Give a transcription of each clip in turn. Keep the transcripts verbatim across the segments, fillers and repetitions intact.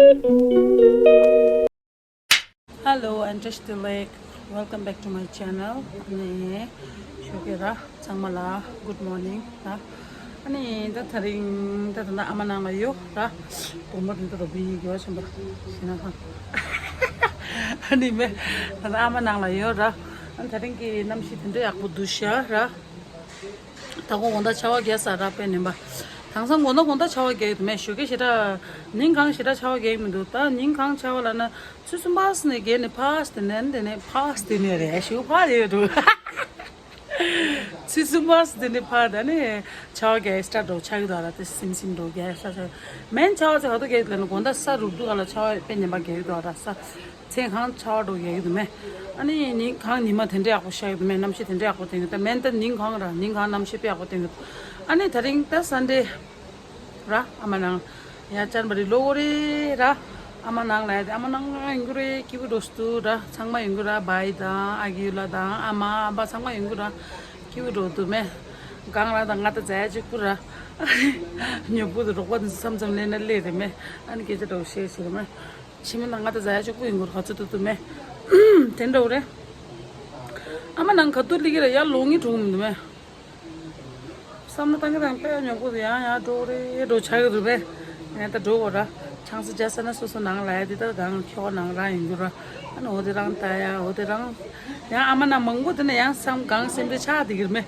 Hello, I'm Tashi Tilak. Welcome back to my channel. ཨ་ནི་ཞོགས་ཀས་ར་ཚང་མ་ལ་good morning ར། ཨ་ནི་ད་དེ་རིང་ད་ད་ཨ་མ་ནང་ལ་ཡོད་ར། དགོང་མོ་དེ་འདྲ་རུ་བི་ཡིག་ཡོད་ཆེན་པོ་ཞེ་ན་ཧ། ཨ་ནི་མེ་ད་ཨ་མ་ནང་ལ་ཡོད་ར། ཨ་ནི་དེ་རིང་གི་གནམ་གཤིས་དེ་འདྲ་ཡག་པོ་འདུག་ཤག་ར། ད་དགོང་དགོང་དག་ཆར་པ་རྒྱག་ས་ར། དཔེ་ནེམ་པ། དེང་སང་དགོང་དག་དགོང་དག་ཆར་པ་རྒྱག་གི་འདུག་མེ། ཞོགས་ཀས་ཞེ་དྲག་ཉིན་གང་ཞེ་དྲག་ཆར་པ་རྒྱག་གི་མི་འདུག་ད་ཉིན་གང་ཆར་པ་ལབ་ན་ཆུ་ཚོད་གསུམ་པ་ཙམ་ནས་རྒྱག་ནས་ཕར་ཙམ་དེ་ནས་དེ་ནས་ཕར་ཙམ་དེ་ནས་རེད། ཞོགས་ཕར་རེད་འདུག་ཆུ་ཚོད་གསུམ་པ་ཙམ་དེ་ནས་ཕར་ད་ནས་ཆར་པ་རྒྱག་སི་ཊར་ཊི་འགྲོ་ཆགས་ཀྱི་འདུག་ར། དེ་སིམ་སིམ་འགྲོ་རྒྱག་ས་ཆ། མེན་ཆར་པ་ཚོ་ག་དུས་རྒྱག་གི་འདུག་ལབ་ན་དགོང་དག་ས་རུབ་འདུག་ག་ལ་ཆར་པ་དཔེ་ནེམ་པ་རྒྱག་གི་འདུག་ར། ས་མཚན་གང་ཆར་པ་འགྲོ་རྒྱག་གི་འདུག་མེ། ཨ་ནི་ཉིན་གང་ཉི་མ་དེ་འདྲ་ཡག་པོ་ཤར་གི་འདུག་མེ། གནམ་གཤིས་དེ་འདྲ་ཡག་པོ་སྟོན་གི་འདུག་ད་མེན་ད་ཉིན་གང་ར་ཉིན་གང་གནམ་གཤིས་དཔེ་ཡག་པོ་སྟོན་གི་འདུག་ཨ་ནི་དེ་རིང་ད་སན་ཌེ་ར། ཨ་མ་ནང་ཡ་ཅན་པ་རི་ལོ་གོ་རེ་ར། ཨ་མ་ནང་ལ་ཡ་དེ་ཨ་མ་ནང་ཡོང་གི་རེད། སྐྱིད་པོ་འགྲོ་སུ་འདུག་ར། ཚང་མ་ཡོང་གི་ར། བྷའི་དང་ཨ་ཁུ་ཡུ་ལ་དང་ཨ་མ་ཨ་ཕ་ཚང་མ་ཡོང་གི་ར། སྐྱིད་པོ་འགྲོ་འདུག་མེ། གང་ར་དང་ང་ད་ཛའ་ཡ་གཅིག་པུ་ར། ཉོ་བུ་དུ་རོགས་པ་འདི་མཚམས་མཚམས་ལེན་ན་ལེ་རེད་མེ། ཨ་ནི་སྐད་ཆ་འདྲ་བོ་བཤད་ཟེར་མེ། ཕྱི་མི་ནང་ང་ད་ཛའ་ཡ་གཅིག་པུ་ཡོང་གི་ར། ག་ཚོད་འདུག་འདུག་མེ། དེ་འདྲ་བོ་རེད། ཨ་མ་ནང་ག་དུས་སླེབས་ཀྱི་རེད། ཡར་ལོག་ངེས་འགྲོ་གི་མི་འདུག་མེ། བསམ་བློ་བཏང་གི་དང་དཔེ་ཉོ་གི་འདུག་ཡང་ཡང་འགྲོ་རེད་འགྲོ་ཆགས་ཀྱི་འདུག་པས། ངས་ད་འགྲོ་དགོས་ར། ཆང་ས་རྒྱག་ས་ན་སོ་སོ་ནང་ལ་ཡ་དེ་ལྟར་གང་ཁྱོ་ག་ནང་རང་ཡོང་གི་ར། ཨ་ནི་འོ་དེ་རང་ལྟ་ཡ་འོ་དེ་རང་། ཡང་ཨ་མ་ནང་མང་པོ་དེ་ནས་ཡང་བསམ་གང་སེམས་ཁྲལ་ཆགས་བསྡད་ཀྱི་རེད་མེ།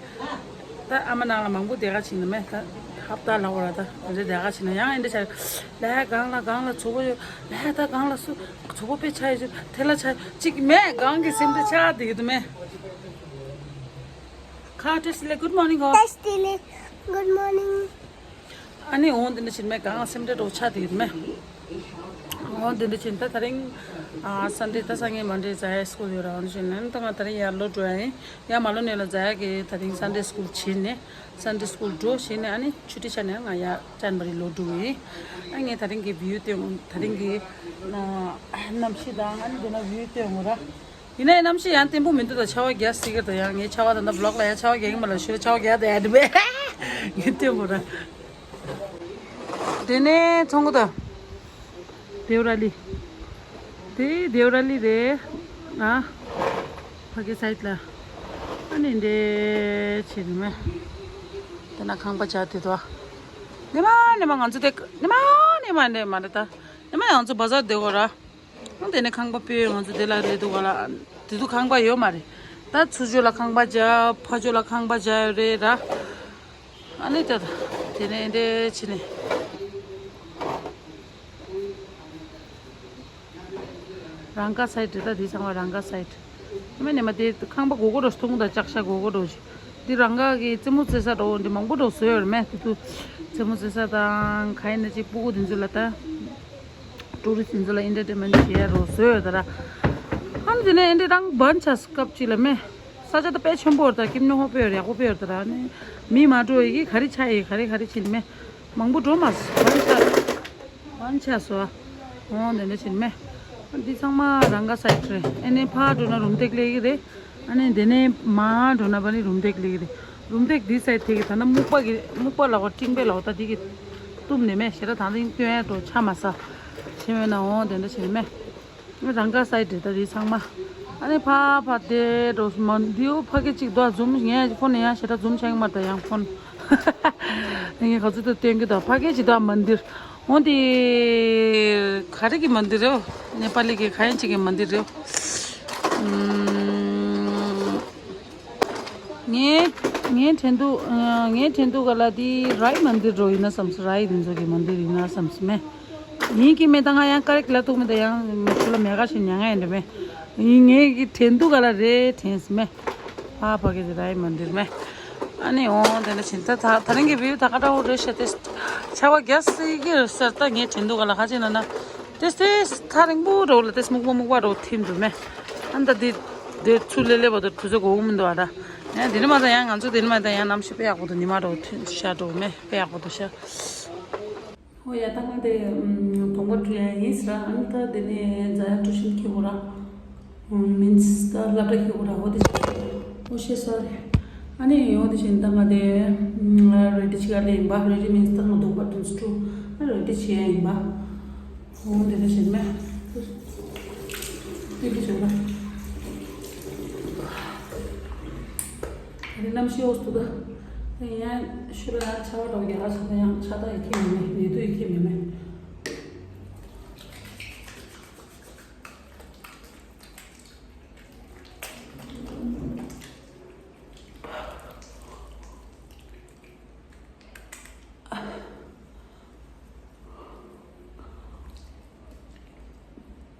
ད་ཨ་མ་ནང་ལ་མང་པོ་བསྡད་ག་ཕྱིན་ནི་མེ། ད་ཧབ་ཏ་ལ་འོ་ར། ད་འདི་འདྲ་བསྡད་ག་ཕྱིན་ན་ཡང་ཨེ་འདྲ་ཆགས། ལ་ཡ་གང་ལ་གང་ལ་གྲོད་ཁོག་ཡོད། ལ་ཡ་ད་གང་ལ་སུ་གྲོད་ཁོག་དཔེ་ཆགས་ཡོད་ཅིག་དེ་ལ་ཆགས་ཅིག་མེ། གང་གི་སེམས་ཁྲལ་ཆགས་བསྡད་ཀྱི་འདུག་མེ། ཁ་ཏེ་སི་ལེ་good morning ཧོ། ཏེ་སི་ལེ་good morning། ཨ་ནི་འོང་དེ་འདྲ་ཕྱིན་མེ། གང་སེམས་ཁྲལ་འདྲ་བོ་ཆགས་བསྡད་ཀྱི་འདུག་མེ། འོང་དེ་འདྲ་ཕྱིན་ད་དེ་རིང་ཨ་སན་ཌེ་ད་སང་ཉིན་མན་ཌེ་ཛའ་ཡ་སི་ཀུལ་ཡོད་ར། འོང་ཕྱིན་ནས་ད་ང་དེ་རིང་ཡར་ལོག་འགྲོ་ཡ་ཡིན། ཡར་མ་ལོག་ནས་ལ་ཛའ་ཡ་གི་དེ་རིང་སན་ཌེ་སི་ཀུལ་བྱས་ནས་སན་ཌེ་སི་ཀུལ་འགྲོ་བྱས་ནས་ཨ་ནི་ཆུ་ཊི་ཆ་ནས་ང་ཡར་ཅན་པ་རི་ལོག་འགྲོ་གི་ཡིན། ཨ་ངས་དེ་རིང་གི་བིའུ་སྟོན། དེ་རིང་གི་ཨ་གནམ་གཤིས་དང་ཨ་ནི་དེ་ན་བིའུ་སྟོན་དགོས་ར། ཡིན་ནའི་གནམ་གཤིས་ཡང་བརྟན་པོ་མི་འདུག་ད་ཆར་པ་རྒྱག་སྲིད་ཀྱི་རེད། ད་ཡང་ངས་ཆར་པ་ད་ལྟ་བི་ལོག་ལ་ཡང་ཆར་པ་རྒྱག་གི་མ་ལ་ཞོ་ཆར་པ་རྒྱག་ད་ཡ་འདི་བས་ངས་སྟོན་དགོས་ར། དེ་ནས་ཚོང་གི་ད་དེའུ་ར་ལི། དེ་དེའུ་ར་ལི་རེད། ཨ་ཕ་གི་སའིད་ལ། ཨ་ནི་འདྲེ་ཆེ་རི་མེ། དེ་ན་ཁང་པ་བྱ་དེ་དོ། ནི་མ་ནི་མ་ང་ཚོ་དེ་ནི་མ་ནི་མ་འདྲེ་མ་རེད་ད། ནི་མ་ང་ཚོ་བ་ཟར་དེ་གོ་ར། ཨང་དེ་ནས་ཁང་པ་སྤོས་ང་ཚོ་དེ་ལ་རེད་འདུག་ག་ལ། དེ་དུ་ཁང་པ་ཡོད་མ་རེད། ད་ཚུར་ཕྱོགས་ལ་ཁང་པ་བརྒྱབ། ཕར་ཕྱོགས་ལ་ཁང་པ་བརྒྱབ་ཡོད་རེད་ར། ཨ་ནི་ད་དེ་ནས་འདྲེ་ཕྱི་ནས་རང་ཀ་སའིད་རེད། ད་དེ་ཚང་མ་རང་ཀ་སའིད། ཨ་མ་ནས་མ་དེ་ཁང་པ་སྒོར་སྒོར་རོ་སྟོང་དང་ལྕགས་ཤ་སྒོར་སྒོར་རོ་ཞིག་འདི་རང་ཀ་གི་རྩེད་མོ་རྩེ་ས་འགྲོ་འདི་མང་པོ་འགྲོ་བཟོས་ཡོད་རེད་མེ། དེ་དུ་རྩེད་མོ་རྩེ་ས་དང་ག་ཡིན་ན་ཅིག་སྤུ་གུ་དེ་ཚོ་ལ་ད། ཊུ་རི་སི་ཊི་འཛུལ་ལ་ཨེན་ཊར་ཊེན་མེན་ཊི་བྱེད་ཡ་རོ་བཟོས་ཡོད་ད་ར། ཨ་ནི་དེ་ནས་ཨེ་འདྲ་རང་བན་ཆ་སྐབས་ཅིག་ལ་མེ། ས་ཆ་ད་དཔེ་ཆེན་པོ་རེད་ད། ཀིམ་ནི་ཧོ་དཔེ་ཡག་པོ་དཔེ་ཡོད་ད་ར། ཨ་ནི་མི་མ་འགྲོ་ཡི་གི་ག་རེ་ཆ་ཡི་ག་རེ་ག་རེ་ཕྱིན་མེ། མང་པོ་འགྲོ་མ་སོང་བན་ཆ། བན་ཆ་སོ། འོང་དེ་འདྲ་ཕྱིན་མེ། འདི་ཚང་མ་རང་ག་སའིད་རེད། ཨེ་ནས་ཕར་འགྲོ་ན་རུམ་བཏེག་ལེ་གི་རེད། ཨ་ནི་དེ་ནས་མར་འགྲོ་ན་པ་ནི་རུམ་བཏེག་ལེགས་རེད། རུམ་བཏེག་འདི་སའི་ཐད་ཀྱི་ད་ལྟ་སྨུག་པ་གི་སྨུག་པ་ལ་གོ་སྤྲིན་པའི་ལ་གོ་ད་འདི་གི་གཏུམ་ནས་མེ་ཞེ་དྲག་དང་དེ་སྟོན་ཡ་འགྲོ་ཆ་མ་ས་ཆེ་མེད་ན་འོང་དེ་འདྲ་བྱེད་མེ། རང་ག་སའི་འདྲེ་ད་རི་ཚང་མ་ཨ་ནི་ཕ་ཕ་དེ་འགྲོ་མ་འདིའུ་ཕ་གི་གཅིག་དོ་འཛུམ་ངས་ཕོན་ནས་ཡང་ཞེ་དྲག་འཛུམ་ཆེན་མ་ད་ཡང་ཕོན་ངས་ག་ཚོད་དུ་སྟོན་གི་ད་ཕ་གི་གཅིག་དོ་མ་འདིར། འོ་འདི་ག་རེ་གི་མ་འདི་རེད། ནེ་པ་ལི་གི་ག་ཡིན་ཅིག་གི་མ་འདི་རེད། ངའི་ངའི་དྲན་འདུག་ངའི་དྲན་འདུག་ག་ལ་འདི་རའི་མ་འདི་རོ་ཡིན་ན་བསམ་སོང་། རའི་འདི་ཚོ་གི་མ་འདི་ཡིན་ན་བསམ་སོང་མེ། ཡིན་གི་མེད་ད་ང་ཡང་ཀ་རེ་གི་ལ་ཐུག་མེད་ད་ཡང་མེ་ཆུ་ལ་མེ་ག་ཞིག་ཉང་ང་ཡིན་འདྲ་མེ། ཡིན་ངའི་གི་དྲན་འདུག་ག་ལ་རེད་དྲན་སོང་མེ། ཕ་ཕ་གི་དེ་རའི་མ་འདིར་མེ། ཨ་ནི་འོ་དེ་འདྲ་ཕྱིན་ད་ད་ད་རིང་གི་བིའུ་ད་ག་འདྲ་བོ་རེད་ཤག་དེ། ཆར་པ་རྒྱག་སྲིད་ཀྱི་རེད་ཟེར་ད་ངས་དྲན་འདུག་ག་ལ་ཁ་ཅིག་ན་ན། དེ་དེ་ཐག་རིང་པོ་འདྲ་བོ་ལ་དེ་སྨུག་པ་སྨུག་པ་འདྲ་བོ་ཐིམ་འདུག་མེ། ཨ་ད་དེ་དེ་ཚུར་ལེ་ལེ་བ་དུ་དུས་ཚོད་འགོར་གི་མི་འདུག་ཨ་ད། ཡང་དེ་ནི་མ་ད་ཡང་ང་ཚོ་དེ་ནི་མ་ད་ཡང་གནམ་གཤིས་དཔེ་ཡག་པོ་འདུག་ཉི་མ་འདྲ་བོ་ཐོན་ཤག་འདྲ་བོ་མེ་དཔེ་ཡག་པོ་འདུག་ཤག་ཧོ་ཡ་ད་ང་དེ་དོང་པ་བཀྲུ་ཡ་ཡིན་ཟེར། ཨ་ནི་ད་དེ་ནས་ཛ་ཡ་ཊུ་ཤན་ཁྱེར་དགོས་ར། མིན་ད་སློབ་གྲྭ་ཁྱེར་དགོས་ར། ཧོ་དེ་ཧོ་ཤེས་སོ་རེ། ཨ་ནི་ཡོང་དེ་བཞིན་ད་ང་དེ་རེ་ཌི་བྱེད་ག་ལེ་ཡིན་པ། རེ་ཌི་མིན་ད་ང་དོང་པ་བཀྲུ་བཀྲུ་ཨ་རེ་ཌི་བྱེད་ཡ་ཡིན་པ། འོང་དེ་འདྲ་ཞིག་མེད། ཏི་ལི་བྱོས་ན། རི་ནམ་ཤི་འོ་སྟུ་ད། ཡང་ཤུ་ལ་ཡང་ཆ་བ་འགྲོ་རྒྱ་གར་ཆ་ད་ཡང་ཆ་ད་ཡི་ཁྱི་མི་མེད་ཡི་དུ་ཡི་ཁྱི་མི་མེད།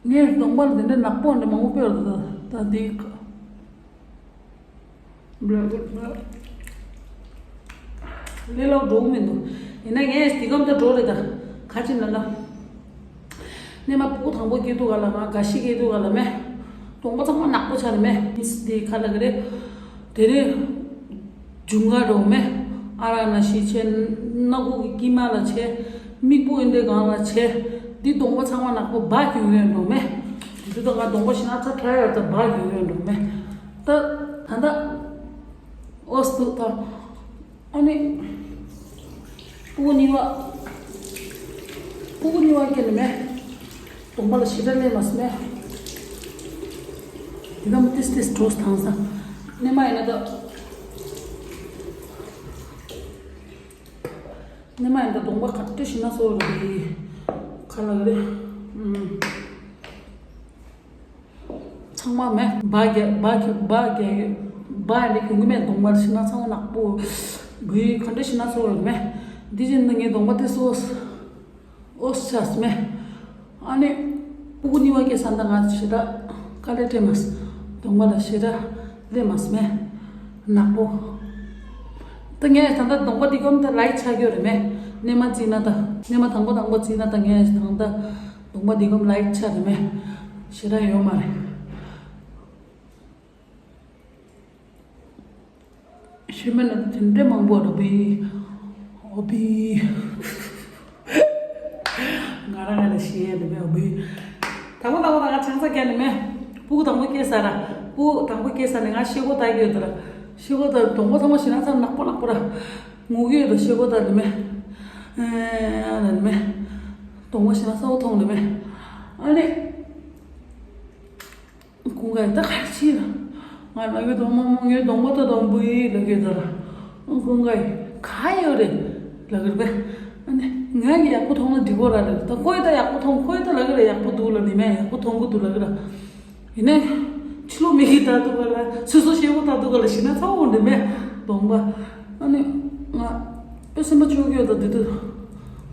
ངས་གདོང་པ་ལ་དེ་འདྲ་ནག་པོ་འདྲ་མང་པོ་སྤོས་ད་ད་འདི་ལས་ལོག་འགྲོ་གི་མི་འདུག་ཡིན་ན་ངས་དེ་གམ་ད་འགྲོ་རེད་ད་ག་ཅི་ན་ན། ནས་མ་ཕྲུ་གུ་དང་པོ་སྐྱེས་དུས་ག་ལ་མ་དགའ་ཤི་སྐྱེས་དུས་ག་ལ་མེ། གདོང་པ་ཚང་མ་ནག་པོ་ཆགས་རེད་མེ། དེ་ག་ལ་གི་རེད། དེ་རེད། འབྱུང་ག་རོ་མེ། ཨ་ར་ན་ཤི་ཆེ། སྣ་ཁུག་གི་དཀྱིལ་མ་ལ་ཆེ། མིག་སྤུ་ཨེ་འདྲའི་སྒང་ལ་ཆེ། འདི་གདོང་པ་ཚང་མ་ནག་པོ་སྦ་གྱོན་གྱོན་འགྲོ་མེ། དེ་དུས་ད་ང་གདོང་པ་ཞེ་ན་ཚ་ཁྲ་ཡར་ད་སྦ་གྱོན་གྱོན་འགྲོ་མེ། ད་ད་ད། ཨོ་སྟུ་ད། ཨ་ནི། སྤུ་གུ་གཉིས་པ། སྤུ་གུ་གཉིས་པ་སྐྱེས་ནས་མེད། གདོང་པ་ལ་ཞེ་དྲག་སླེབས་མ་སོང་མེད། དེ་གམ་ཏིས་ཏིས་གྲོས་དང་ས། ནས་མ་ཡིན་ན་ད། ནས་མ་ཡིན་ན་ད་གདོང་པ་ག་དུས་ཞེ་ན་སོ་རུ་དེ། ག་ལ་རེད། ཨུམ། ཚང་མ་མེད། སྦ་རྒྱག་སྦ་རྒྱག་སྦ་རྒྱག་སྦ་ཡ་ལས་གྱོང་གི་མེད། གདོང་པ་ཕྱི་ན་ཚང་མ་ནག་པོ། གུའི་ག་འདྲ་ཞིག་ན་ཚོ་ཡོད་མེད། འདི་བཞིན་དུ་ངའི་གདོང་པ་དེ་སོ་ཨོ་ཤ་མེད། ཨ་ནི་སྤུ་གུ་གཉིས་པ་སྐྱེས་ས་འདི་ང་ཞེ་དྲག་དཀའ་ལས་སྤྲད་མ་སོང་། གདོང་པ་ལ་ཞེ་དྲག་སླེབས་མ་སོང་མེད། ནག་པོ། ད་ངས་ད་ལྟ་གདོང་པ་འདི་གོམ་ད་ལའིཊ་ཆགས་ཡོད་རེད་མེད། སྣེ་མ་བརྩིས་ན་ད། སྣེ་མ་དང་པོ་དང་པོ་བརྩིས་ན་ད་ངས་ད་ལྟ། གདོང་པ་འདི་གམ་ལའིཊ་ཆགས་རེད་མེད། ཞེ་དྲག་ཡོད་མ་རེད། ཤི་མེད་ན་དེ་འདྲས་མང་པོ་རུ་བི། འོ་བི། ང་རང་ང་ལ་ཤི་ཡས་ནི་མེད་འོ་བི། དང་པོ་དང་པོ་ད་ང་ཆང་ས་བརྒྱབ་ནི་མེད། སྤུ་གུ་དང་པོ་སྐྱེས་ས་ར། སྤུ་གུ་དང་པོ་སྐྱེས་ས་ནི་ང་ཤེལ་སྒོ་ལྟ་གི་ཡོད་ད་ར། ཤེལ་སྒོ་ལྟ་གདོང་པ་ཚང་མ་ཞེ་ན་ཚ་ནག་པོ་ནག་པོ་ར། ངུ་གི་ཡོད་ད་ཤེལ་སྒོ་ལྟ་ནི་མེད། ཨེ་ནི་མེད། གདོང་པ་ཞེ་ན་ཚ་བོ་མཐོང་ནི་མེད། ཨ་ནི། ཀུན་དགའ་ད་ག་རེ་བྱེད་ན། ང་ལ་ཡོད་དོ་མོ་མོ་ངའི་གདོང་པ་ད་དང་པོ་ཡིན་ལ་གེ་ད་ར། ཀུན་དགའ་ག་ཡོད་རེད་ལ་གེ་རེད་པས། ཨ་ནི་ང་གི་ཡག་པོ་མཐོང་ན་འགྲིག་གོ་ར་རེད། ད་ཁོས་ད་ཡག་པོ་མཐོང་ཁོས་ད་ལ་གེ་ར་ཡག་པོ་འདུག་ལ་ནི་མེད་ཡག་པོ་མཐོང་གི་འདུག་ལ་གེ་ར། ཡིན་ནའི། ཕྱི་ལོགས་མིག་གིས་ལྟ་འདུག་ག་ལ་སོ་སོ་ཤེལ་སྒོ་ལྟ་འདུག་ག་ལ་ཞེ་ན་ཚ་བོ་འདི་མེད། གདོང་པ། ཨ་ནི། ང་། དཔེ་སེམས་པ་སྐྱོ་གི་ཡོད་ད་འདི་དུས།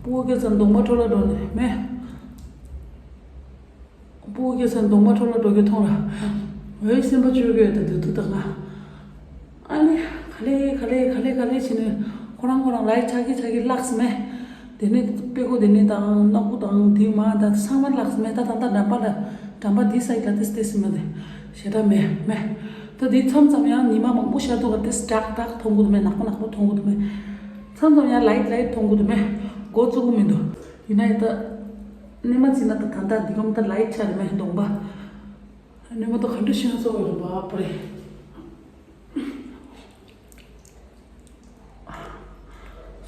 སྤུ་གུ་སྐྱེས་ཚར་གདོང་པ་འཕྲོ་བརླག་འགྲོ་ནི་མེད། སྤུ་གུ་སྐྱེས་ཚར་གདོང་པ་འཕྲོ་བརླག་འགྲོ་གི་མཐོང་ར། འོའི་སེམས་པ་སྐྱོ་གི་ཡོད་ད་འདི་དུས་ད་ང་། ཨ་ནི་ག་ལེ་ག་ལེ་ག་ལེ་ག་ལེ་བྱས་ནས་ཁོ་རང་ཁོ་རང་ལའི་ཆག་གི་ཆག་གི་བརླགས་མེད། དེ་ནས་དཔེ་ཁོ་དེ་ནས་དང་སྣ་ཁུག་དང་དེ་མ་དང་ཚང་མ་བརླགས་མེད། ད་ད་ད་འགྲམ་པ་ལ་འགྲམ་པ་འདི་ས་ཡི་ལ་ཏིས་ཏིས་མ་དེ་ཞེ་དྲག་མེད་མེད། ད་འདི་མཚམས་མཚམས་ཡང་ཉི་མ་མང་པོ་ཤར་དུས་ག་ཏིས་དྲག་དྲག་མཐོང་གི་འདུག་མེད། ནག་པོ་ནག་པོ་མཐོང་གི་འདུག་མེད། མཚམས་མཚམས་ཡང་ལའིཊ་ལའིཊ་མཐོང་གི་འདུག་མེད། མགོ་བཙུགས་གི་མི་འདུག་ཡིན་ན་ཡང་ད་སྣེ་མ་བརྩིས་ན་ད་ད་ད་འདི་གམ་ད་ལའིཊ་ཆགས་རེད་མེད་གདོང་པ། སྣེ་མ་ད་ག་འདྲ་ཤེས་ན་ཚོ་བ་རེད་པ་པ་རེད།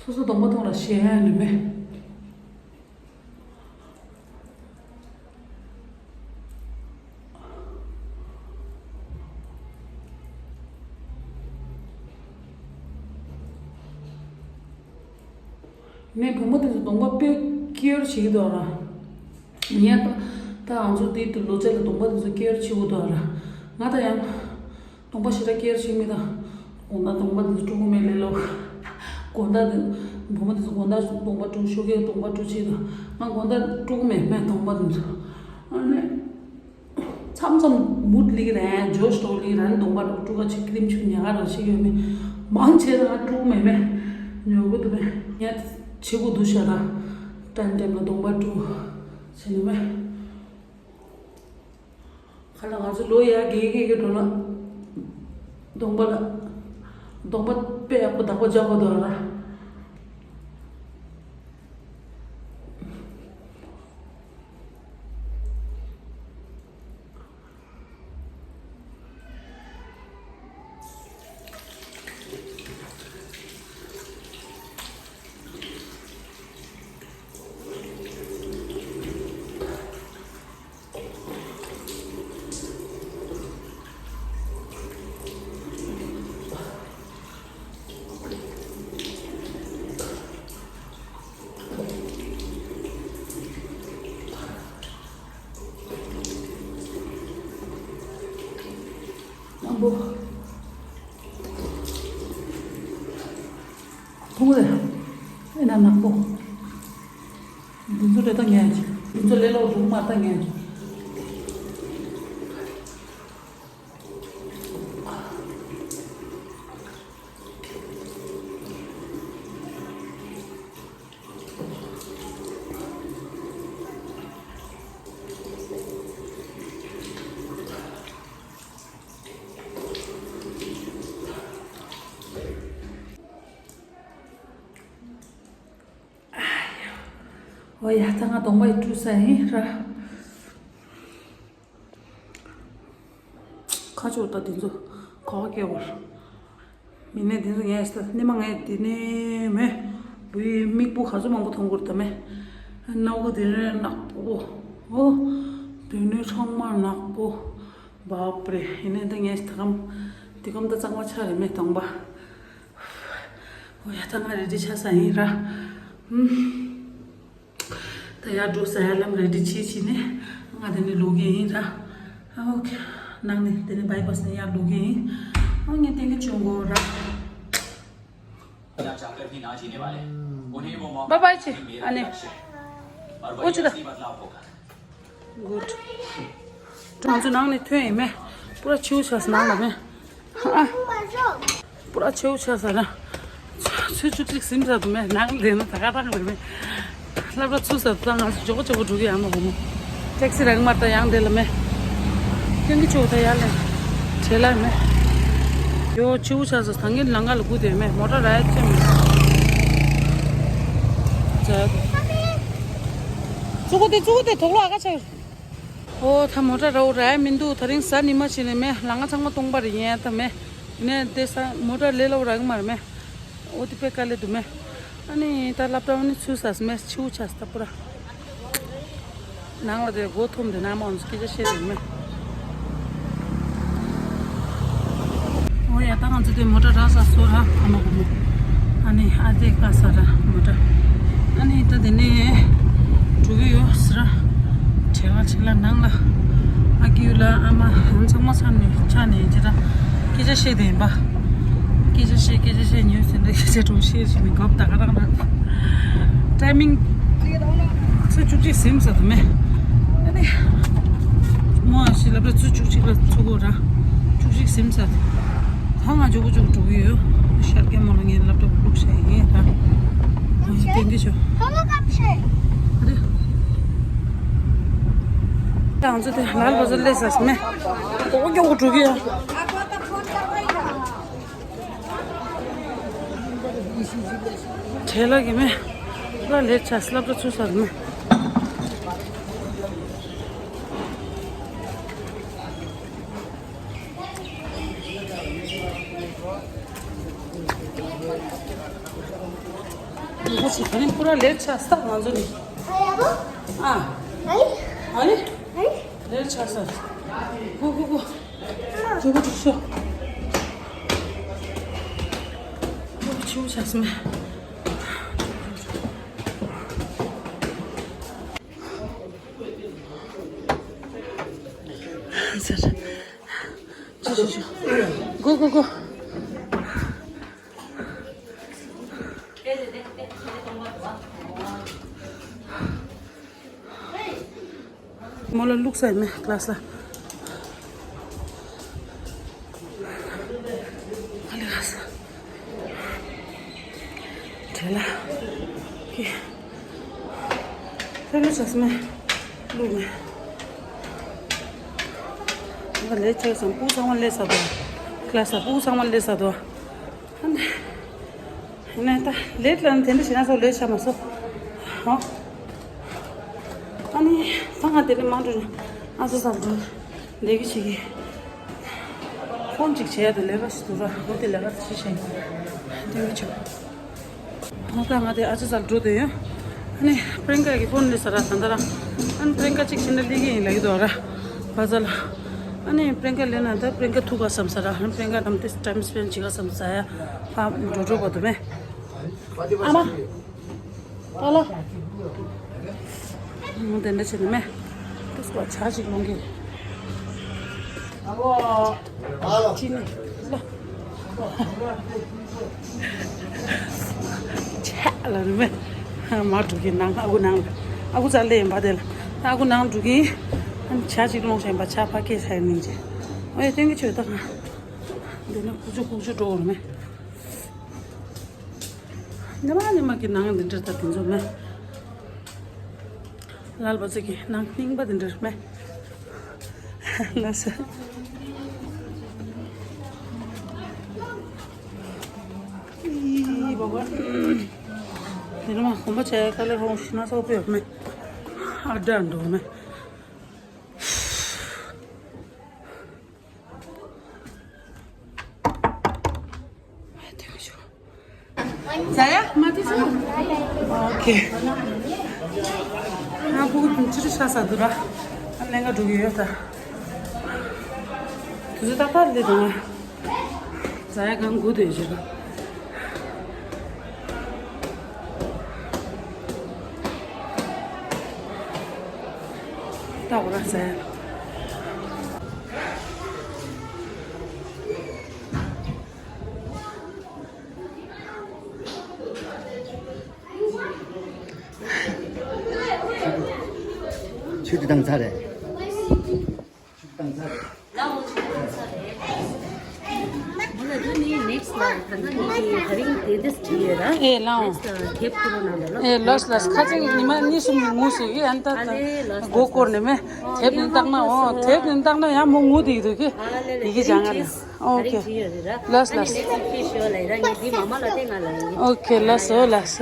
སོ་སོ་གདོང་པ་མཐོང་ལ་ཞེད་ཡ་ནི་མེད། ངས་བུ་མོ་དེ་ཚོ་གདོང་པ་དཔེ་ཀེར་བྱེད་ཀྱི་འདུག་ར། ངས་ད་ང་ཚོ་དེ་དུ་ལོ་ཚད་ལ་གདོང་པ་དེ་ཚོ་ཀེར་བྱེད་དགོས་འདུག་ར། ང་ད་ཡང་གདོང་པ་ཞེ་དྲག་ཀེར་བྱེད་མི་ད། དགོང་དག་གདོང་པ་དེ་ཚོ་དཀྲུག་གི་མེད་ལེ་ལོ། དགོང་དག་དེ་བུ་མོ་དེ་ཚོ་དགོང་དག་གདོང་པ་དཀྲུག་ཤོག་གེ་གདོང་པ་དཀྲུག་བྱེད་ད། ང་དགོང་དག་དཀྲུག་གི་མེད་མེད་གདོང་པ་དེ་ཚོ། ཨ་ནི། མཚམས་མཚམས་མུ་ཌི་ལིག་རེད་ཇོ་ཤི་ཊོ་ལིག་རེད་གདོང་པ་དཀྲུག་དཀྲུག་ག་ཅིག་ཀི་རིམ་ཆུ་ཉག་ག་རང་ཞིག་ཡོད་མེད། མང་ཆེ་ད་ང་དཀྲུག་གི་མེད་མེད། ཉོ་གི་འདུག་མེད། ངས་བྱེད་དགོས་འདུག་ཤ་ད། ཏན་ཏན་ལ་གདོང་པ་དཀྲུག་བྱེད་ནི་མེད། ཁ་ལ་ང་ཚོ་ལོ་ཡར་རྒས་རྒས་རྒས་འགྲོ་ན། གདོང་པ་ལ། གདོང་པ་དཔེ་ཡག་པོ་བདག་པོ་རྒྱག་དགོས་འདུག་ར། ཕུང་རེད། ཨེ་ན་ནག་པོ། འདི་ཚོ་རེད་ད་ངས། འདི་ཚོ་ལས་སླ་པོ་འདུག་མ་ད་ངས། ཨོ་ཡ། ད་ང་གདོང་པ་ཡི་བཀྲུས་ས་ཡིན་ར། ཁ་ཕྱོགས་ད་དེ་ཚོ་གོ་བ་སྐྱེ་བར། མི་ནས་དེ་ཚོ་ངས་ད་ནི་མ་ངས་དེ་ནས་མེ་བུའི་མིག་བུ་ག་ཚོད་མང་པོ་མཐོང་གི་རེད་ད་མེ། སྣ་བུ་དེ་ནས་ནག་པོ། ཨོ། དེ་ནས་ཚང་མ་ནག་པོ། བབ་རེད། ཡིན་ནའི་ད་ངས་ད་གམ་དེ་གམ་ད་གཙང་མ་ཆགས་རེད་མེ་གདོང་པ། ཨོ་ཡ། ད་ང་རེ་ཌི་ཆགས་ས་ཡིན་ར། ཨུམ། ད་ཡར་འགྲོ་ས་ཡར་ལམ་རེ་ཌི་བྱེད་བྱེད་ནས་ང་དེ་ནས་ལོག་གི་ཡིན་ར། ཨ་ཨོ་ཁེ། ནང་ནས་དེ་ནས་བྷའི་པཱས་ནས་ཡར་ལོག་གི་ཡིན། ཨ་ངས་ཏན་གི་བྱུང་གོ་ར། བྷའི་པཱས་ཆེ། ཨ་ནི། ཨོ་ཅི་ད། Good. ང་ཚོ་ནང་ནས་ཐོན་ཡིན་མེ། པུ་ར་ཆེའུ་ཆགས་ནང་ལ་མེ། ཨ། པུ་ར་ཆེའུ་ཆགས་ས་ར། ཚོད་བཅུ་གཅིག་ཟིན་ས་དུ་མེ། ནང་ལ་ན་ད་ག་རང་རེད་མེ། སློབ་གྲྭ་ཚུགས་ས་དུ་ད་ང་ཚོ་མགྱོགས་པོ་མགྱོགས་པོ་འགྲོ་གི་ཡང་མ་གོ་མོ། ཊེག་སི་རག་མ་ད་ཡང་དེ་ལ་མེ། ཀྱང་གི་ཆོག་ད་ཡར་ལ་བྲེལ་ལ་མེ། ཡོ་ཆེའུ་ཆགས་ས་ད་ངའི་ལང་ཀ་ལ་སྒུག་དེ་མེ། མོ་ཊ་ར་ཡ་ཅེ་མེ། ཙུ་གུ་དེ་ཙུ་གུ་དེ་དོག་ལོ་ཨ་ཀ་ཆགས། ཨོ་ད་མོ་ཊ་ར་འོ་ར་ཡ་མི་འདུག་ད་རིང་གཟའ་ཉི་མ་བྱས་ནས་མེ། ལང་ཀ་ཚང་མ་སྟོང་པ་རེད་ཡིན་ཡ་ད་མེ། ཡིན་ནའི་དེ་ས་མོ་ཊ་ལས་སླ་པོ་རག་གི་མ་རེད་མེ། ཨོ་དེ་དཔེ་དཀའ་ལས་འདུག་མེ། ཨ་ནི་ད་སློབ་གྲྭ་ཨ་ནི་ཚུད་ས་མེ། ཆེའུ་ཆགས་ས་ད་པུ་ར། ནང་ལ་དེ་སྒོ་ཐུམ་དེ་ནང་མ་འོང་སྐད་ཆ་བཤད་དེ་མེ། ཨོ་ཡ། ད་ང་ཚོ་དེ་མོ་ཊ་རག་ས་སོ་ར་ཕ་མ་གོ་མོ། ཨ་ནི་ཨ་དེ་ཀ་ས་ར་མོ་ཊ། ཨ་ནི་ད་དེ་ནས་འགྲོ་གི་ཡོད་ས་ར། བྲེལ་བ་ཆེ་ལ་ནང་ལ་ཨ་ཀི་ཡུ་ལ་ཨ་མ་ཧན་ཚང་མ་ཆགས་ནས་ཆགས་ནས་ཅི་ར་སྐད་ཆ་བཤད་དེ་ཡིན་པ། སྐད་ཆ་བཤད་སྐད་ཆ་བཤད་ཉོས་ཟིན་ད་སྐད་ཆ་གྲོགས་བཤད་བཞིན་མི་འགོབ་ད་ག་རང་ར། ཊའི་མིང་ཚོད་བཅུ་གཅིག་ཟིན་ས་དུ་མེ། ཨ་ནི། མོ་ཨ་ཤི་སློབ་གྲྭ་ཚུད་བཅུ་གཅིག་ལ་ཚུད་གོ་ར། བཅུ་གཅིག་ཟིན་ས་དུ། ད་ང་མགྱོགས་པོ་མགྱོགས་པོ་འགྲོ་གི་ཡོད། ཤར་རྒན་མོ་ལ་ངའི་སློབ་གྲྭ་བླུགས་བྱས་ཡིན་ད། ང་ཞིག་ཏན་ཏན་ཤོག་ཨ་རེ། ད་ང་ཚོ་དེ་ལ་ལ་བ་ཚོ་སླེབས་ས་ཟིན་མེ། མགྱོགས་པོ་མགྱོགས་པོ་འགྲོ་གི་ཡོད། བྲེལ་ལ་གི་མེ། ལ་ལས་ཆ་སློབ་གྲྭ་ཚུད་ས་མེ། ང་ཚོ་ད་རིང་པུ་ར་ལེཊ་ཆགས་ས་ང་ཚོ་ནི། ཨ། ཨ་ནི། ལེཊ་ཆགས་ས། གུ་གུ་གུ། གུ་གུ་འགྲོ་ཤོག་གུ་གུ་ཆུ་ཆགས་སོང་། ཟེར། ཆུ་ཆུ་ཆུ། གུ་གུ་གུ། མོ་ལ་བླུགས་ས་ཡིན་མེ་ཀླ་སི་ལ། ཨ་ལེ་ཁ་ས། བྲེལ་ལ། ཀི། ཕེབས་ལུགས་ཆགས་སི་མེ། བླུགས་མེ། ང་ལས་ཆགས་སམ་སྤུ་གུ་ཚང་མ་སླེབས་ས་དོ། ཀླ་སི་ལ་སྤུ་གུ་ཚང་མ་སླེབས་ས་དོ། ཨ་ནི། ཡིན་ནའི་ད་ལེཊ་ལ་ནི་དེ་འདྲ་བྱེད་ན་སོ་ལེཊ་ཆགས་མ་སོང་། ཨོ། ཨ་ནི་ད་ང་དེ་ནས་མ་འགྲོ་ན་ཨ་ཙི་ཙམ་འགྲོ་ལས་ཀྱི་བྱེད་ཀྱི། ཕོན་ཅིག་བྱས་ཏེ་ལས་ཀ་ཞིག་འདུག་ར་འོ་དེ་ལས་ཀ་དེ་ཞིག་བྱས་ཡིན། དེ་འདྲ་བྱེད། ད་ང་དེ་ཨ་ཙི་ཙམ་འགྲོ་དེ་ཡོད། ཨ་ནི་པྲེན་ཀ་གི་ཕོན་ལས་ས་ར་ད་ད་ར། ཨ་ནི་པྲེན་ཀ་ཅིག་ཕྱིན་ན་ལས་ཀྱི་ཡིན་ལ་ཡི་དོ་ར། བ་ཛ་ལ། ཨ་ནི་པྲེན་ཀ་ལས་ན་ད་པྲེན་ཀ་ཐུག་ག་བསམ་ས་ར། ཨ་ནི་པྲེན་ཀ་དམ་དེ་ཊའིམ་སྤེན་བྱེད་ག་བསམ་ས་ཡ། ཕ་འགྲོ་འགྲོ་བ་དུ་མེ། ཨ་མ། ཨ་ལ། མོ་དེ་འདྲ་བྱེད་ནི་མེད། དེ་སྐོར་ཇ་ཅིག་ལོངས་གི། ཅི་ནི་ལ། ཆ་ལ་རི་མེ། མ་འགྲོ་གི་ནང་ཨ་ཁུ་ནང་ལ། ཨ་ཁུ་རྩ་ལེ་ཡིན་པ་དེ་ལ། ཨ་ཁུ་ནང་འགྲོ་གི། ཨ་ནི་ཇ་ཅིག་སློང་བཞིན་པ་ཇ་ཕ་སྐད་ཆ་ཡིན་ནི་ཅི། ཨོ་ཡ་སྟོན་གི་ཆོད་ད་ང་། འདི་ནི་ཁུག་ཆུ་ཁུག་ཆུ་འགྲོ་བར་མེད། ཉི་མ་ཉི་མ་གི་ནང་འདི་འདྲ་ད་དེ་ཚོ་མེད། ལ་ལ་བ་ཚོ་གི་ནང་རྙིང་པ་འདི་འདྲ་མེད། ལ་ས། ཨི་བ་བ། དེ་ནི་མ་གོམ་པ་བྱས་དཀའ་ལས་རོང་ཤི་ན་སོག་པོ་ཡོད་མེད། ཨ་འདྲ་འགྲོ་མེད། ཟ་ཡ་མ་དེ་ཟ། ཨོ་ཁེ། ང་ཕྲུ་གུ་ཕྲུ་གུ་ཤ་ཟ་འདུག་ར། ཨ་ལེན་ག་འགྲོ་གི་ཡོད་ད། དུས་ཚོད་ཏག་ཏག་རེད་དང་། ཟ་ཡ་གང་སྒུག་བསྡད་ཡོད་ཅེས་པ། ཏག་ར་ཟ་ཡ། ཆུ་དེ་བཏང་ཚར་རེད། ཆུ་བཏང་ཚར་རེད། ཨེ་ལའོ། ཨེ་ལོས་ལོས། ཁ་ཅིག་ཉི་མ་གཉིས་གསུམ་ངུ་སོང་གི་ཨན་ཏ་ད་སྒོ་སྐོར་ནས་མེ། དེབ་ནས་བཏང་ན་འོ་དེབ་ནས་བཏང་ན་ཡང་མོ་ངུ་དེ་འདུག་གི། ཡི་གེ་སྦྱང་ང་ལ། ཨོ་ཁེ། ལོས་ལོས། ཨོ་ཁེ་ལོས་ལོས།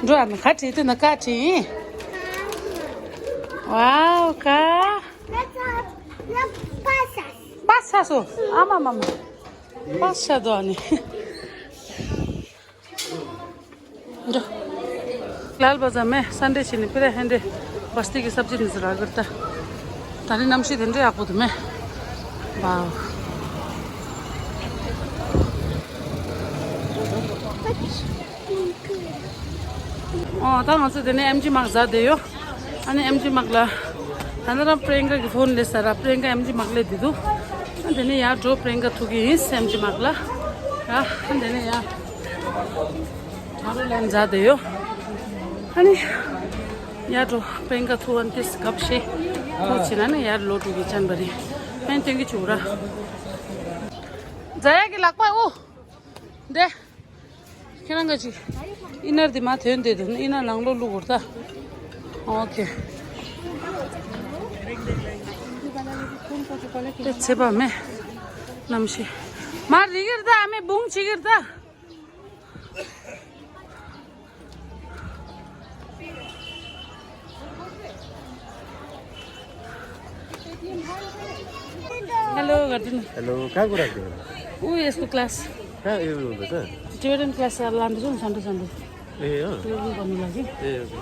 འགྲོ་ཨ་མ་ཁ་བྲིས་དེ་ན་ཁ་བྲིས། ཝའོ་ཁ། པ་ས་སོ། ཨ་མ་མ་མ། པ་ས་དོ་ཨ་ནི། འགྲོ། ལ་ལ་བ་ཟ་མེ་སན་ཌེ་ཕྱི་ནི་པི་ར་ཧན་ཌེ་བ་སྟི་གི་སབ་ཇི་ནི་ཟ་ར་གར་ད། ད་ནི་གནམ་གཤིས་དེ་འདྲ་ཡག་པོ་འདུག་མེ། ཝའོ། ཨོ་ད་ང་ཚོ་དེ་ནས་ཨེམ་ཇི་མག་ཟ་བསྡད་ཡོད། ཨ་ནི་ཨེམ་ཇི་མག་ལ། ད་ནི་རང་པྲེན་ཀ་གི་ཕོན་སླེབས་ས་ར། པྲེན་ཀ་ཨེམ་ཇི་མག་སླེབས་བསྡད་འདུག་ཨ་དེ་ནས་ཡར་འགྲོ། པྲེན་ཀ་ཐུག་གི་ཡིན་ཨེམ་ཇི་མག་ལ། ཡ་ཨ་དེ་ནས་ཡར། ད་རུ་ལན་མཛའ་དེ་ཡོད། ཨ་ནི། ཡར་འགྲོ་པྲེན་ཀ་ཐུག་ཨན་ཏིས་གབ་ཤེས། ཐུག་ཕྱིན་ན་ནི་ཡར་ལོ་དྲུག་གི་ཅན་པ་རེད། ཕན་སྟོན་གི་བཅུག་ར། མཛའ་ཡ་གི་ལག་པ་ཨུ། འདེ། ཁྱེད་རང་ག་ཅིག་ཨི་ནར་འདི་མ་ཐོན་དེ་དུ་ཨི་ནར་ནང་ལོ་བླུག་གོ་ད། ཨོ་ཁེ། དེ་ཚེ་བ་མེ། གནམ་གཤིས། མ་རི་གིར་ད་ཨ་མེ་བུང་ཆི་གིར་ད། Hello, Gardin. Hello, कहाँ को रखते हो? वो इसको क्लास। कहाँ ये वो बता? टिबेटन क्लास लाँदैछौँ नि सन्डे सन्डे। ए अँ। टिबेटन गर्नु लागि। ए ओके।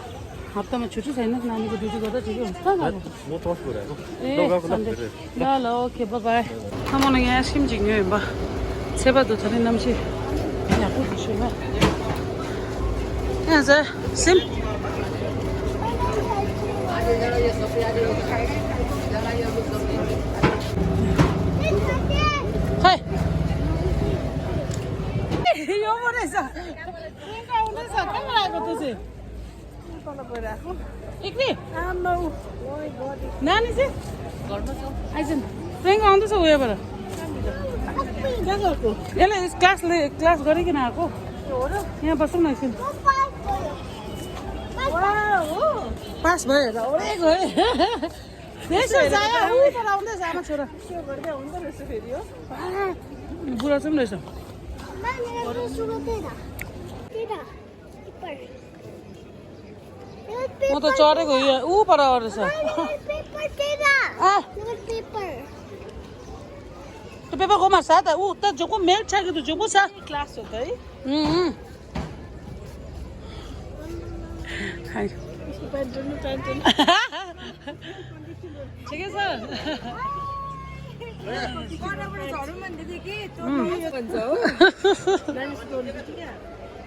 हप्तामा छुट्टी छैन, नानीको ड्युटी गर्दा ठिकै हुन्छ त अब। म क्लास गराएको। ए सन्डे। ल ल, ओके, बाई बाई। ཨ་མ་ན་ངས་ཨ་ཤིམ་ཅིག་ཉོས་ཡིན་པ། ཚེ་བ་དུ་ད་རིང་གནམ་གཤིས་ཡག་པོ་འདུག་ཤོད་པ། ཡ་ཟེ་སིམ། ཧེ། यो बोले सा। प्रियंका आउँदैछ, कहाँ गएको तँ चाहिँ? एकली? आम्माउ। नानी चाहिँ? घरमा छ। आइज न। प्रियंका आउँदैछ उयोबाट। कहाँ गएको? यसले क्लासले, क्लास गरिकन आएको। हो र? यहाँ बसौँ न एकछिन। पास भयो र, ओरे गयो। यसो जाया, उबाट आउँदैछ आमा छोरा। यसो गर्दै आउँदो रहेछ फेरि हो। आ, बुढा चाहिँ रहेछ। म त चढेको यो ऊ पर रहेछ। पेपर तेरा। आ। पेपर। त्यो पेपर कोमा छ त? ऊ त जोको मेल छ कि त जोको छ? क्लास हो त है। हम्म। हाय। उसको पैंट जुन पैंट जुन। ठिकै छ? परबाट झरु भन्दै थियो कि, तँ भन्छ हो। मानिस बोल्नु थियो क्या?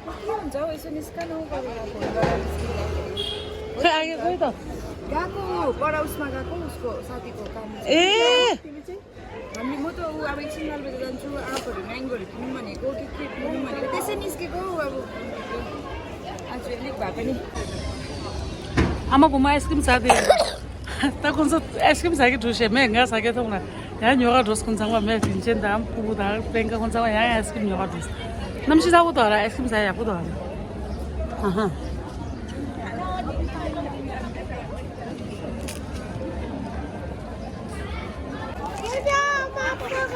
के हुन्छ हौ, यसो निस्कन हौ, गरेर फोन गरेर निस्किँदाखेरि। खोइ, आगे खोइ त। गएको हो, पर उसमा गएको, उसको साथीको काम। ए! तिमी चाहिँ? हामी, म त ऊ अब एकछिन लालबजार जान्छु, आँपहरू, म्याङ्गोहरू किन्नु भनेको, के के किन्नु भनेको, त्यसै निस्केको अब। आज अलिक भए पनि। आमा बुमा आइसक्रिम साथी। ད་ཁོང་ཚོ་ཨའི་སི་ཀྲིམ་ཟ་གི་འགྲོ་ཤེས་མེད། ང་ཟ་གི་ཐོག་ན་ཡང་ཉོ་ག་འགྲོ། ཁོང་ཚང་མ་མེད། དྲིན་ཅན་དང་ཕུ་བོ་དང་པེན་ཀ་ཁོང་ཚང་མ་ཡང་ཨའི་སི་ཀྲིམ་ཉོ་ག་འགྲོ། གནམ་གཤིས་ཚ་པོ་འདུག་ར། ཨའི་སི་ཀྲིམ་ཟ་ཡག་པོ་འདུག་ར། ཨ་ཧ།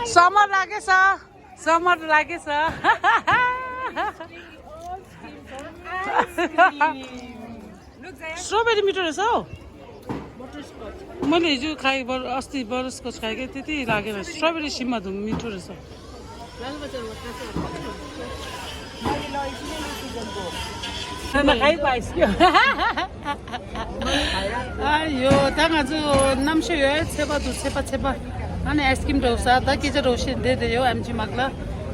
समर लागेछ। समर लागेछ। स्ट्रबेरी मिठो रहेछ हौ। मैले हिजो खाएँ, बर अस्ति बटरस्कच खाएँ कि, त्यति लागेन। स्ट्रबेरी सिममा धुम मिठो रहेछ। खाइ पाइस क्या? आयो, ད་ང་ཚོ་གནམ་གཤིས་ཡོད་ཚད་པ་འདུག་ཚད་པ་ཚད་པ། ཨ་ནི་ཨའི་སི་ཀྲིམ་འགྲོ་ས་ད་སྐད་ཆ་འགྲོ་ཤེས་བསྡད་དེ་ཡོད། ཨེམ་ཆི་མག་ལ།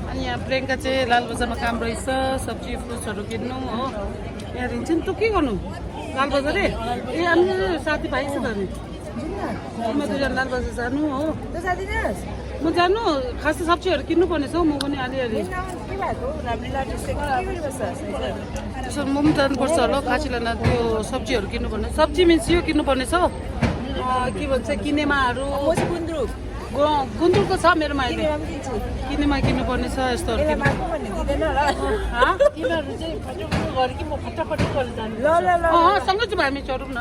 ཨ་ནི་ཡང་པྲེང་ཀ་ཚེ་ལ་ལ་བ་ཟ་མ་ཀམ་རོ་ས་སབ་ཅི་ཕུ་རུ་ཚོ་རུ་གི་ནུ་ཨོ། ཡ་རིན་ཆེན་ཏུ་ཀི་གོ་ནུ། ལ་ལ་བ་ཟ་རེ། ཨེ་ཨ་ནི་ས་ཏི་བ་ཡི་ས་ད་ནི། ཁོ་མ་དུ་ཡང་ལ་ལ་བ་ཟ་ཟ་ནུ་ཨོ། ད་ཟ་དི་ནས། མོ་ཟ་ནུ། ཁ་སི་སབ་ཅི་ཡོར་ཀི་ནུ་གོ་ནི་སོ་མོ་གོ་ནི་ཨ་ལི་ཨ་ལི། सो मुम तन पर्छ होला खाँची लाना त्यो सब्जीहरू किन्नुपर्ने सब्जी मिन्स यो किन्नुपर्ने छ कि भन्छ किनेमाहरू गुन्द्रुकको छ मेरोमा अहिले किनेमा किन्नुपर्ने छ यस्तोहरू किन्नु सँगै जाउँ हामी चढौँ न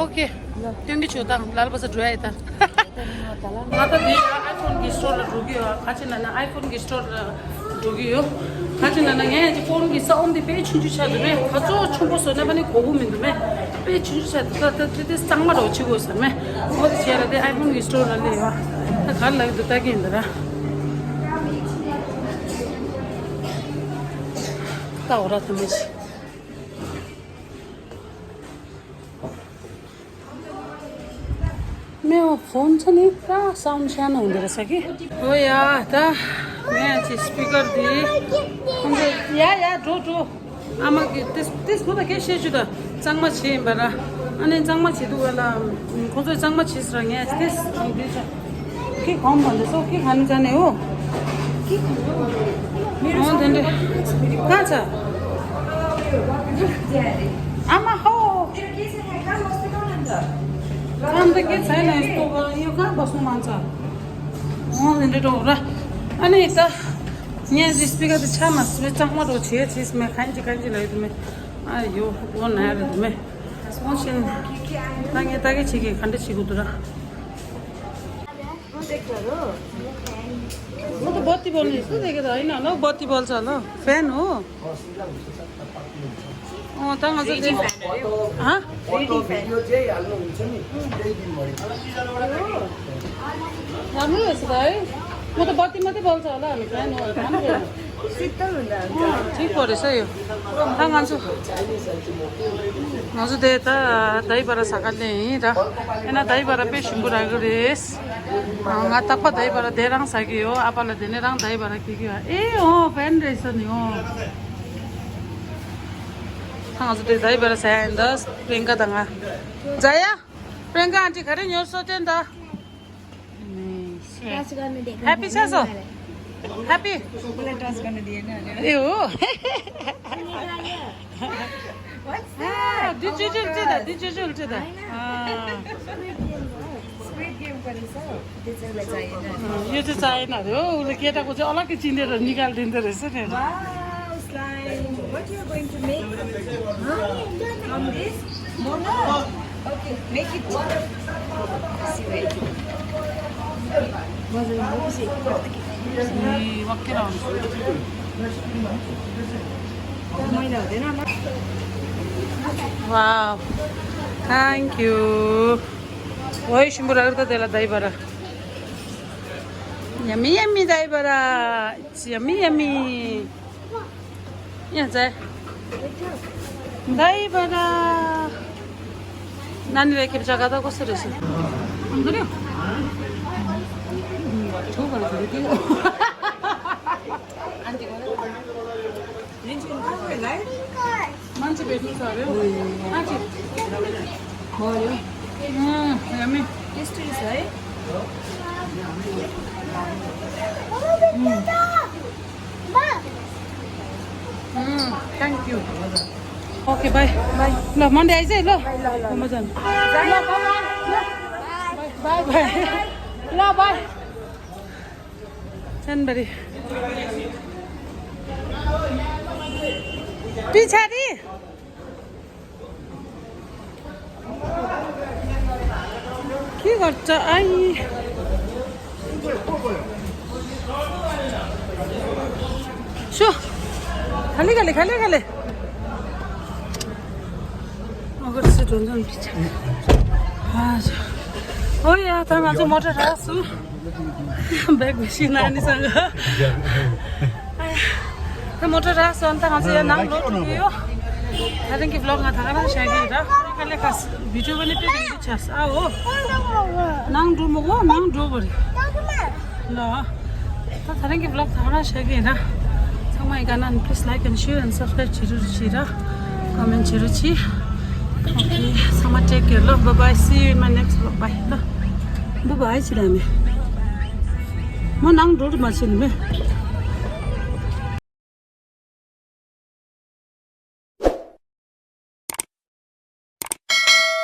ओके त्यो कि छु त लाल बस ड्राई त ང་ད་འདི་ཨའི་ཕོན་གྱི་སི་ཊོར་ལ་འགྲོ་གི་ཡོད། ག་ཅི་ན་ན་ཨའི་ཕོན་གྱི་སི་ཊོར་ལ་འགྲོ་གི་ཡོད། ག་ཅི་ན་ན་ངས་ཀྱི་ཕོན་གྱི་ས་ཨོམ་འདི་དཔེ་ཆུང་ཆུང་ཆགས་འདུག་མེད། ད་གཙོ་བོ་ཆུང་པོ་བཟོ་ན་པ་ནི་གོ་བོ་མི་འདུག་མེད། དཔེ་ཆུང་ཆུང་ཆགས་འདུག་ད་ད་དེ་དེ་གཙང་མ་རོ་ཆི་གོ་ཟེར་མེད། འོ་དེ་བྱས་ལ་དེ་ཨའི་ཕོན་གྱི་སི་ཊོར་ལ་སླེབས་ཡོད། ད་ག་ལ་ཡོད་འདུག་ལྟ་གི་ཡིན་ད་ར། ད་འོ་ར་ཐ་མ་ཞིག་མེའོ་ཕོན་ཚ་ནི་ད་སའུན་ཤ་ནང་འདིར་ས་གི་ཨོ་ཡ་ད་ངས་ཅི་སི་པི་ཀར་དེ་ཁོང་ཚོ་ཡ་ཡ་འགྲོ་འགྲོ་ཨ་མ་གི་ཏིས་ཏིས་ཁོ་ད་སྐད་བཤད་རྒྱུ་ད་གཙང་མ་བྱེད་ཡིན་པ་ར་ཨ་ནི་གཙང་མ་བྱེད་འདུག་ག་ལ་ཁོང་ཚོས་གཙང་མ་བྱེད་ཟེར་ངས་ཏིས་འདི་ཆ། ཁྱི་གོམ་མ་འདི་སོ་ཁྱི་ག་ནི་ཅ་ནས་འོ། ཁྱི་གོམ་མ། འོ་དེ་འདྲ། གང་ཚ། ཨ་མ་ཧོ། ཁམ་ད་ཁྱི་ཚ་ནས་སྟོ་ག་ཡོ་ག་བ་སོང་མ་ཚ། འོ་དེ་འདྲ་འགྲོ་ར། ཨ་ནི་ད། ངས་འདི་སྤི་ཀ་དེ་ཆ་མ་སི་བའི་གཙང་མ་འགྲོ་བྱེད་བྱེད་སི་མེ་གང་ཅི་གང་ཅི་ལ་ཡོད་དུ་མེ། ཨ་ཡོ་འོ་ན་ཡ་རེད་དུ་མེ། འོ་ཤིན། ད་ངས་ད་གི་བྱེད་གི་ག་འདྲ་བྱེད་དགོས་འདུག་ར། वो तो बहुत ही बोलने इसको देखे था ना लोग बहुत ही बोल चलो फैन हो। ओ तंग से देख। हाँ। फोटो भिडियो जे हाल्नु हुन्छ नि। त्यही दिनभरि। राम्रो रहेछ त है। म त बत्ती मात्रै बल्छ होला फैन हो। शीतल हुन्छ। ठिक पो रहेछ यो। हाँ मान्छु। हजुर त्यही त दही बडा साकाले यहीँ र होइन दही बडा पे सिम्बु राखेको रेस। ང་ཏག་པ་དེ་བར་དེ་རང་ཟ་གི་ཡོད། ཨ་པ་ལ་དེ་ནས་རང་དེ་བར་ཁྱི་གི་ཡོད། ཨེ་འོ་ཕན་རེད་ས་ནི་འོ། ང་ཚོ་དེ་དེ་བར་ཟ་ཡ་ཡིན་ད་པྲེང་ཀ་དང་ང་། ཛ་ཡ། པྲེང་ཀ་ཨན་ཊི་ག་རེ་ཉོ་སོ་དྲན་ད། ཧེ་པི་ཆགས་སོ། ཧེ་པི། ए हो। What's that? डिजिटल चाहिँ द डिजिटल चाहिँ द। Squid Game परेछ। त्यो चाहिँ चाहिएन। यो चाहिँ चाहिएन अरे हो। उसले केटाको चाहिँ अलग्गै चिनेर निकालिदिँदो रहेछ नि। Wow, slime. What you are going to make? Huh? From this? Momo? Okay, make it. ए, वाक्कै आउँछ। मैला हुँदैन होला। Wow, thank you. ओइ सिम्बु राख्दा त्यसलाई दही बडा। Yummy, yummy दही बडा। It's yummy, yummy. यहाँ चाहिँ दही बडा। नानीलाई के जग्गा त कस्तो रहेछ? मन पर्यो? छेउ गरेर धुइदियो। मान्छे भेट्नु छ अरे। मान्छे। भयो। अँ, यम्मी। टेस्टी रहेछ है। Mm, thank you. Okay, bye. Bye. ल, Monday आइज है ल। Bye, ल, ल। Amazon। ल, bye, bye। ल, bye, bye। ल, bye। January। पछाडि। के गर्छ? आई। सो। खाली, खाली, खाली, खाली। मगर चाहिँ ढुङ्गा बिच। हजुर। हो या, त आज मोटर राख्छु। ब्याग बेसी नानीसँग। आया। त मोटर राख्छु, अन्त आज या नाम लोड यो। थारेंकी भ्लगमा थाहा न स्यागी र। खाले खास भिडियो पनि पे भिडियो छास। आ हो। नाम डुमो, नाम डुबो। ल। त थारेंकी भ्लग थाहा न स्यागी र। ཚང་མ་ཡི་ག་ན་please like and share and subscribe བྱེད་རོགས་བྱེད་ར། comment བྱེད་རོགས་བྱེད། Okay, ཚང་མ་take care ལ། Bye bye, see you in my next vlog. Bye ལ། Bye bye བྱེད་ར་མེ། མོ་ནང་འགྲོ་རུ་མ་བྱེད་ནི་མེ།